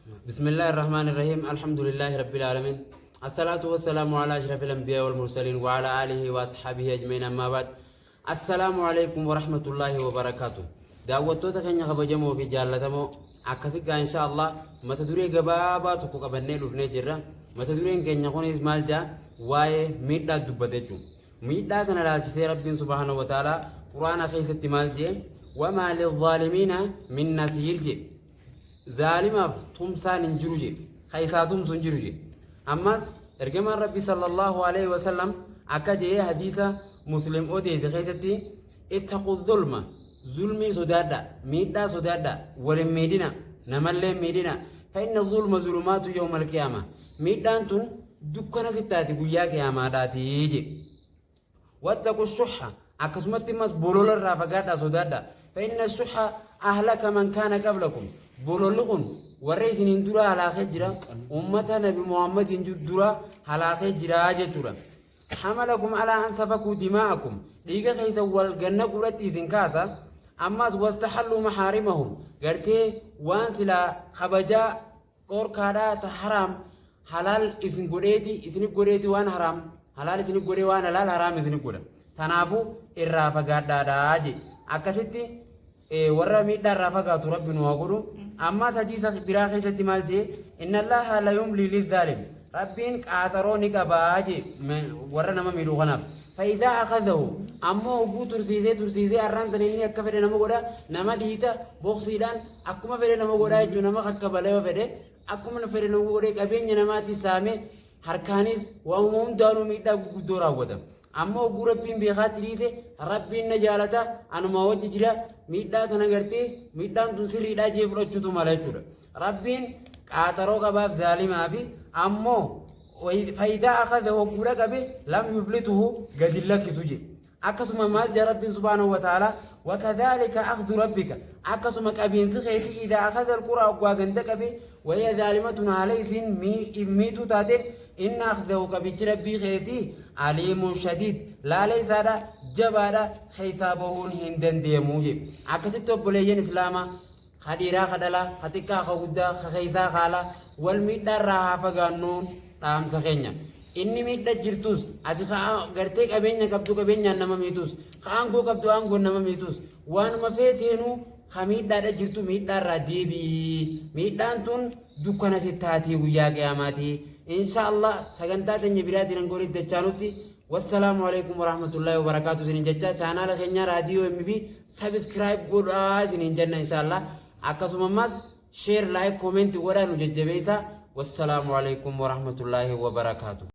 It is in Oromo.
بسم الله الرحمن الرحيم، الحمد لله رب العالمين، الصلاة والسلام على أشرف الأنبياء والمرسلين وعلى آله وأصحابه أجمعين، أما بعد، السلام عليكم ورحمة الله وبركاته. Daawwattoota keenya kabajamoo fi jaallatamoo, akkasi gaa, insha Allah mata duree gabaabaa tokko qabannee dhufnee jirra. Mata dureen keenya kunis maal jaa? Waa'ee miidhaa dubbate jechuudha. Miidhaa kana ilaalchisee Rabbiin سبحانه وتعالى Quraana keessatti maal jee? وما للظالمين من نصير jee. Zaalimaaf tumsaan hin jiru jee, ka isaa tumsu hin jiru jee. Ammas ergamaan Rabbi صلى الله عليه وسلم akka jee, hadiisa Muslim odeesse keessatti: اتقوا الظلم, zulmii sodaadha, miidhaa sodaadha, walin miidhina, namallee miidhina. فإن الظلم ظلمات يوم القيامة, miidhaan tun dukkana sittaati guyyaa qiyaamaadhaati jee. واتقوا الشح, akkasumatti immas bolola irraa fagaadhaa, sodaadha. فإن الشح أهلك من كان قبلكم, bololli kun warra isiniin dura halaakee jira, ummata Nabi Muhammadiin dura halaakee jira jechuudha. حملكم على أن سفكوا دماءكم, dhiiga keessa wal ganna godhatti isin kaasa. Ammas واستحلوا محارمهم, gartee waan silaa kabajaa dhorkaadhaa ta haraam halaal isin godheeti isin godheeti, waan haraam halaal isin godhee, waan halaal haraam isin godha. Tanaafuu irraa fagaadhaadhaa je. Akkasitti warra miidhaa irraa fagaatu Rabbi nu haa godhu. Ammas hadiisa biraa keessatti maal jee? إن الله ليملي للظالم, Rabbiin qaaxaroo ni qabaa jee warra nama miidhuu kanaaf. فإذا أخذه, ammoo hogguu tursiisee tursiisee, arraan tan inni akka fedhe nama godha, nama dhiita, boksiidhaan akkuma fedhe nama godha jechuun, nama kakkabalee fedhe akkuma fedhe nama godhe, qabeenya namaatti saame, harkaanis waanuma hundaanuu miidhaa gurguddoo raawwata. Ammoo hogguu Rabbiin beekaatti dhiise, Rabbiin na jaalata, anuma wajji jira, miidhaa tana gartee miidhaan tun sirriidhaa jee fudhachuutu mala jechuudha. Rabbiin qaaxaroo qabaaf zaalimaa fi ammoo فإذا أخذه, hogguudha qabe, لم يفلته, gadi lakkisu jedhe. Akkasuma maal jaa Rabbiin سبحانه وتعالى? وكذلك أخذ ربك, akkasuma qabiinsi keetii, إذا أخذ القرى, oggaa ganda qabe, وهي ظالمة, haala isiin miituu taateen, إن أخذه, qabichi Rabbii keetii, أليم شديد, laala isaadha jabaadha, keessaa bahuun hin dandeemuu jedhe. Akkasitti obboleeyyan islaamaa, ka dhiiraa, ka dhalaa, ka xiqqaa, ka guddaa, ka keessaa kaalaa, wal miidhaarraa haa fagaannuun dhaamsa keenya. Inni miidha jirtus, ati gartee qabeenya qabdu qabeenyaan nama miitus, ka aangoo qabdu aangoon nama miitus, waanuma feeteenuu ka miidhaadha jirtu miidhaarraa deebii. Miidhaan tun dukkana sittaatii guyyaa qiyaamaatii. Insha Allah sagantaa teenya biraatiin hangoon iddachaanutti, والسلام عليكم ورحمة الله وبركاته isinin jecha, chaanaala keenya Raadiyoo MB subscribe godhaa isinin jenna insha Allah. Akkasuma ammas share, like, comment godhaa nu jajjabeessa. والسلام عليكم ورحمة الله وبركاته.